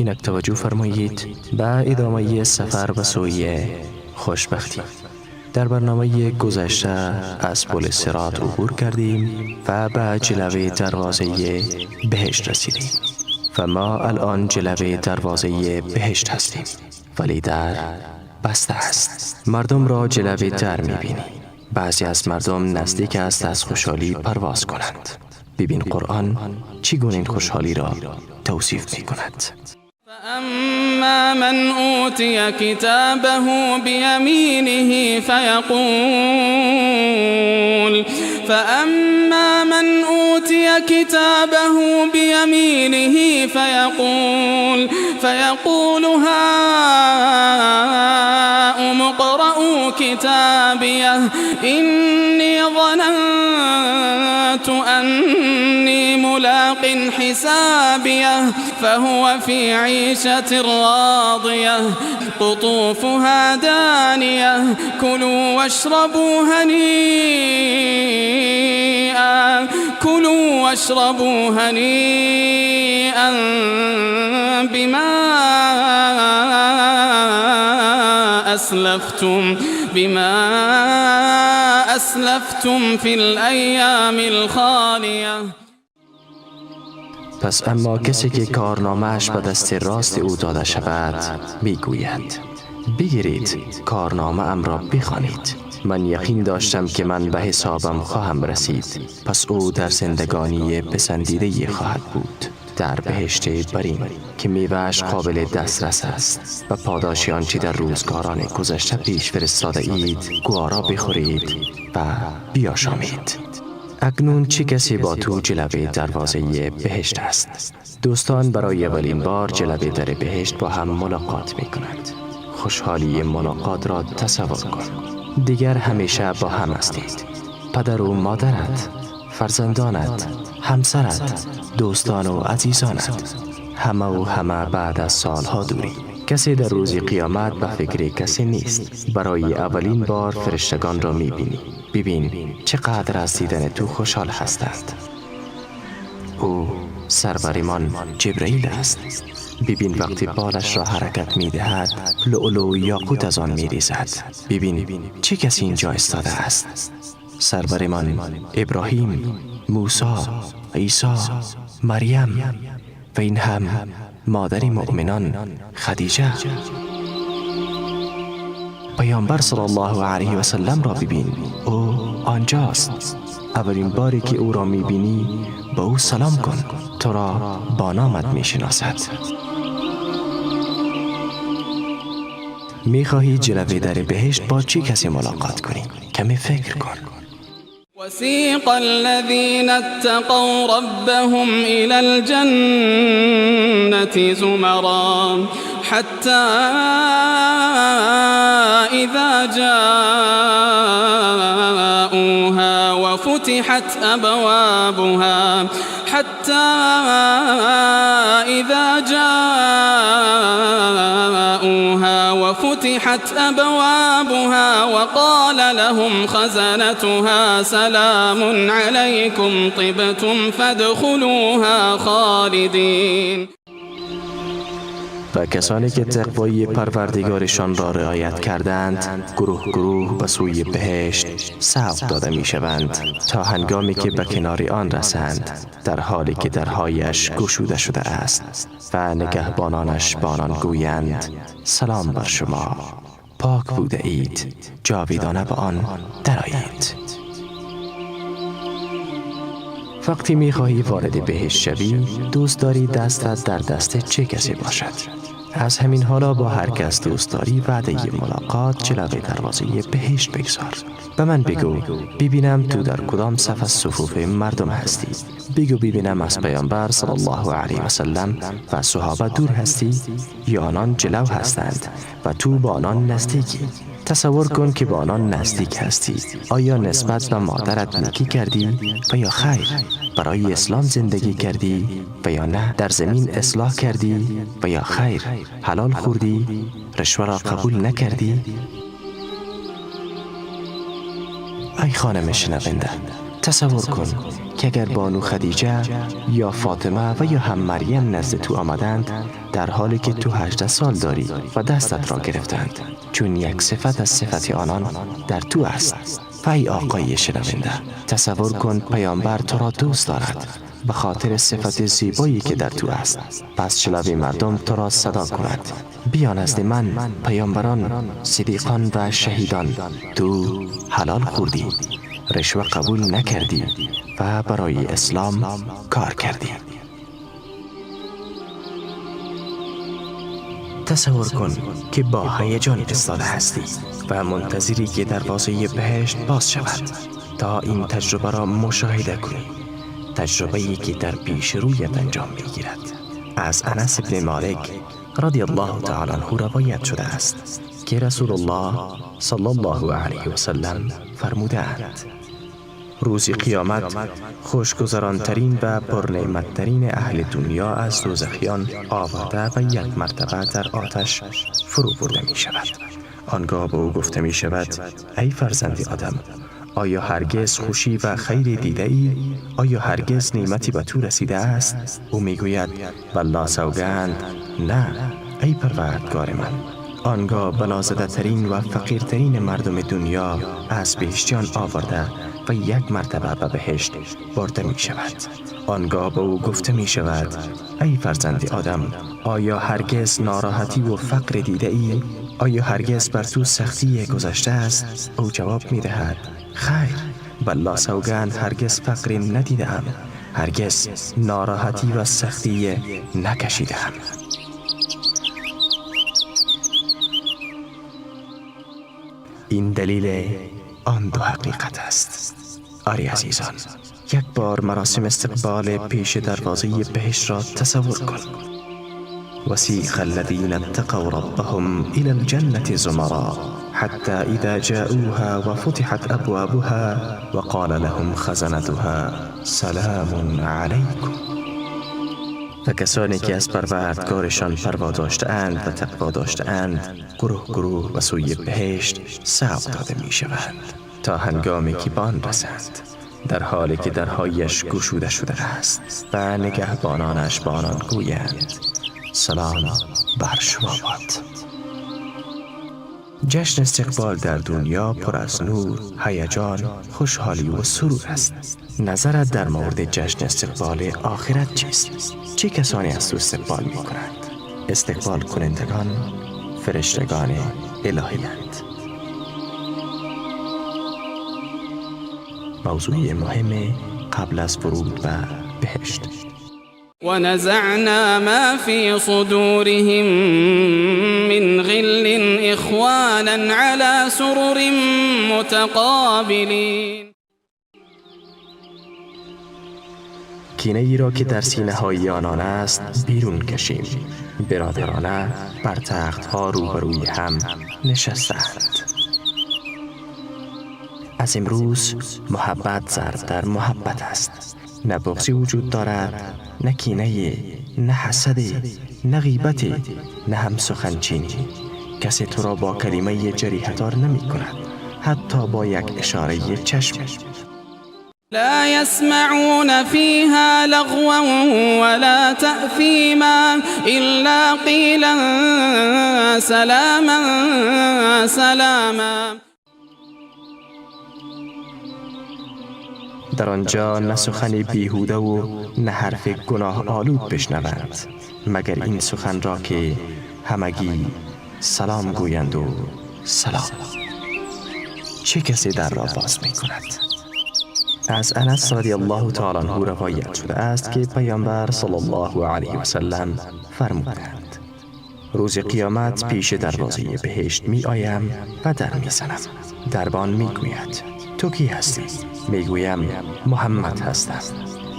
اینک توجه فرمایید به ادامه سفر به سوی خوشبختی. در برنامه گذشته از پل صراط عبور کردیم و به جلوه دروازه بهشت رسیدیم و ما الان جلوه دروازه بهشت هستیم، ولی در بسته است. مردم را جلوه در میبینی. بعضی از مردم نزدیک است از خوشحالی پرواز کنند. ببین قرآن چگونه این خوشحالی را توصیف میکند. فأما من أوتي كتابه بيمينه فيقول فأما من أوتي كتابه بيمينه فيقول هاؤم اقرءوا كتابيه إني ظننت أني ملاق حسابيه فهو في عيشة راضية قطوفها دانية كلوا واشربوا هنيئا كلوا واشربوا هنيئا بما أسلفتم في الأيام الخالية. پس اما کسی که کارنامه‌اش به دست راست او داده شود میگوید: بگیرید، کارنامه ام را بخوانید. من یقین داشتم که من به حسابم خواهم رسید. پس او در زندگانی پسندیده خواهد بود، در بهشت برین که میوهش قابل دسترس است و پاداش آنچه در روزگاران گذشته پیش فرستاده اید گوارا بخورید و بیاشامید. اکنون چه کسی با تو جلوه دروازه بهشت است؟ دوستان برای اولین بار جلوه در بهشت با هم ملاقات می کنند. خوشحالی ملاقات را تصور کن. دیگر همیشه با هم هستید. پدر و مادرت، فرزندانت، همسرت، دوستان و عزیزانت، همه و همه بعد از سالها دوری. کسی در روز قیامت به فکر کسی نیست. برای اولین بار فرشتگان را میبینی. ببین چقدر از دیدن تو خوشحال هستند. او سرورمان جبرئیل است. ببین وقتی بالش را حرکت می دهد، لؤلؤ و یاقوت از آن می ریزد. ببین چه کسی اینجا ایستاده است. سرورمان ابراهیم، موسی، عیسی، مریم و این هم مادر مؤمنان خدیجه. پیامبر صلی الله علیه و سلم را ببین، او آنجاست. اولین باری که او را میبینی با او سلام کن. تو را با نامت میشناسد. میخواهی جلوه در بهشت با چه کسی ملاقات کنی؟ کمی فکر کن. وسيق الذين اتقوا ربهم إلى الجنة زمرا حتى إذا جاءوها وفتحت أبوابها حتى إذا جاءوها وفتحت أبوابها وقال لهم خزنتها سلام عليكم طبتم فادخلوها خالدين. و کسانی که تقوای پروردگارشان را رعایت کردند گروه گروه به سوی بهشت سوق داده می شوند تا هنگامی که به کنار آن رسند، در حالی که درهایش گشوده شده است و نگهبانانش به آنان گویند: سلام بر شما، پاک بوده اید، جاویدانه به آن درآیید. وقتی می خواهی وارد بهشت شوی، دوست داری دستت در دست چه کسی باشد؟ از همین حالا با هر کس دوست داری وعده ملاقات جلوی دروازه بهشت بگذار. به من بگو ببینم تو در کدام صف از صفوف مردم هستی. بگو ببینم از پیامبر صلی الله علیه و سلم و صحابه دور هستی یا آنان جلو هستند و تو با آنان نزدیکی. تصور کن که با آنان نزدیک هستی. آیا نسبت به مادرت نیکی کردی و یا خیر؟ برای اسلام زندگی کردی و یا نه؟ در زمین اصلاح کردی و یا خیر؟ حلال خوردی؟ رشوه را قبول نکردی؟ ای خانم شنونده، تصور کن که اگر بانو خدیجه یا فاطمه و یا هم مریم نزد تو آمدند در حالی که تو 18 سال داری و دستت را گرفتند، چون یک صفت از صفت آنان در تو است. و ای آقای شنونده، تصور کن پیامبر تو را دوست دارد به خاطر صفت زیبایی که در تو است. پس جلوی مردم تو را صدا کند: بیا نزد من، پیامبران، صدیقان و شهیدان. تو حلال خوردی، رشوه قبول نکردی و برای اسلام کار کردی. تصور کن که با هیجان ایستاده هستی و منتظری که دروازه بهشت باز شود تا این تجربه را مشاهده کنی، تجربه‌ای که در پیش رویت انجام می‌گیرد. از انس بن مالک رضی الله تعالی عنه روایت شده است که رسول الله صلی الله علیه و سلم فرمودند: روز قیامت خوشگذرانترین و پرنعمتترین اهل دنیا از دوزخیان آورده و یک مرتبه در آتش فرو برده می شود. آنگاه به او گفته می شود: ای فرزند آدم، آیا هرگز خوشی و خیر دیده ای؟ آیا هرگز نعمتی به تو رسیده است؟ او می گوید: والله سوگند، نه ای پروردگار من. آنگاه بلازده ترین و فقیرترین مردم دنیا از بهشتیان آورده و یک مرتبه به بهشت برده می شود. آنگاه به او گفته می شود: ای فرزند آدم، آیا هرگز ناراحتی و فقر دیده ای؟ آیا هرگز بر تو سختی گذشته است؟ او جواب می دهد: خیر، بالله سوگند هرگز فقری ندیدم، هرگز ناراحتی و سختی نکشیدم. این دلیل آن دو حقیقت است. آری عزیزان، یک بار مراسم استقبال پیش دروازه بهشت را تصور کن. وسیق الذين اتقوا ربهم إلى الجنة زمرا حتى إذا جاءوها وفتحت أبوابها وقال لهم خزنتها سلام علیکم. و کسانی که از پروردگارشان پروا داشته‌اند و تقوا داشته‌اند گروه گروه به سوی بهشت سوق داده می‌شوند تا هنگامی که به آن رسند، در حالی که درهایش گشوده شده است و نگهبانانش به آنان گویند: سلام بر شما باد. جشن استقبال در دنیا پر از نور، هیجان، خوشحالی و سرور است. نظرت در مورد جشن استقبال آخرت چیست؟ چه کسانی از تو استقبال می کنند؟ استقبال کنندگان فرشتگان الهی اند. موضوع مهم قبل از ورود به بهشت. ونزعنا ما في صدورهم من غل إخوانا على سرر متقابلين. کینه ای را که در سینه های آنان است بیرون کشیم. برادرانه بر تخت ها روبروی هم نشستند. از امروز محبت ضرب در محبت است. نه بغضی وجود دارد، نه کینه، نه حسدی، نه غیبتی، نه هم سخنچینی. کسی تو را با کلمه جریحه‌دار نمی کند، حتی با یک اشاره چشم. لا يسمعون فيها لغوا ولا تأثيما إلا قيلا سلاما سلاما. در آنجا نه سخن بیهوده و نه حرف گناه آلود بشنوند، مگر این سخن را که همگی سلام گویند و سلام. چه کسی در را باز می کند؟ از انس رضی الله تعالی عنه روایت شده است که پیامبر صلی الله علیه و سلم فرمودند: روز قیامت پیش دروازه بهشت می آیم و در می زنم. دربان می گوید: تو کی هستی؟ می گویم: محمد هستم.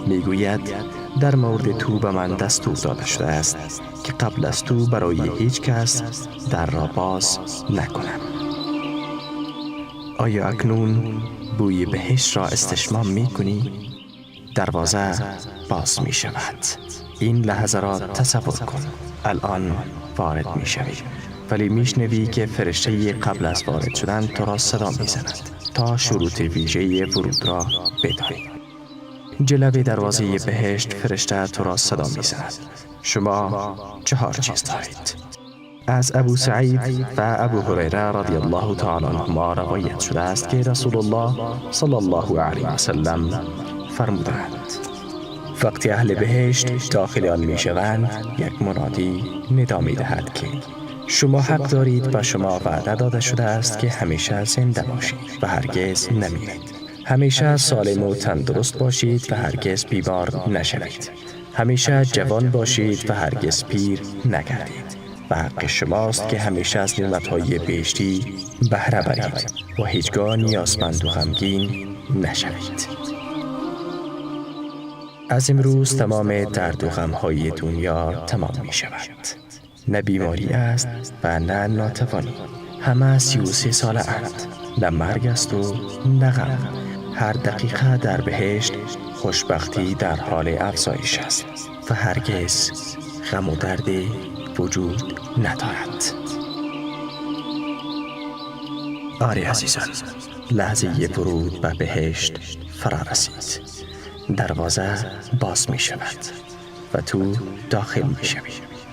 می گوید: در مورد تو به من دستور داده شده است که قبل از تو برای هیچ کس در را باز نکنم. آیا اکنون بوی بهشت را استشمام می کنی؟ دروازه باز می شود. این لحظه را تصور کن. الان وارد می شوی، ولی می شنوی که فرشته قبل از وارد شدن تو را صدا می زند. تا شروط ویژه ورود را بدانی. جلوی دروازه بهشت فرشته تو را صدا می‌زند. شما 4 چیز دارید. از ابو سعید و ابو هریره رضی الله تعالی عنهما روایت شده است که رسول الله صلی الله علیه و سلم فرمودند: وقتی اهل بهشت داخل آن می‌شوند، یک منادی ندا می‌دهد که شما حق دارید و شما وعده داده شده است که همیشه زنده باشید و هرگز نمیرید. همیشه سالم و تندرست باشید و هرگز بیمار نشوید. همیشه جوان باشید و هرگز پیر نگردید. و حق شماست که همیشه از نعمت‌های بهشتی بهره برید و هیچگاه نیازمند و غمگین نشوید. از امروز تمام درد و غم‌های دنیا تمام می شود. نه بیماری است و نه ناتوانی. همه 33 ساله اند. نه مرگ است و نه غم. هر دقیقه در بهشت خوشبختی در حال افزایش است و هرگز غم و درد وجود ندارد. آری عزیزان، لحظه ورود به بهشت فرا رسید. دروازه باز می شود و تو داخل می شوی.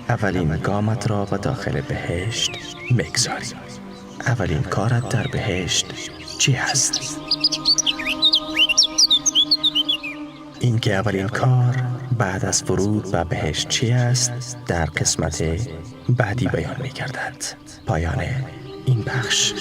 اولین گامت را به داخل بهشت میگذاری. اولین کارت در بهشت چی هست؟ اینکه اولین کار بعد از ورود به بهشت چی است در قسمت بعدی بیان می گردد. پایان این بخش.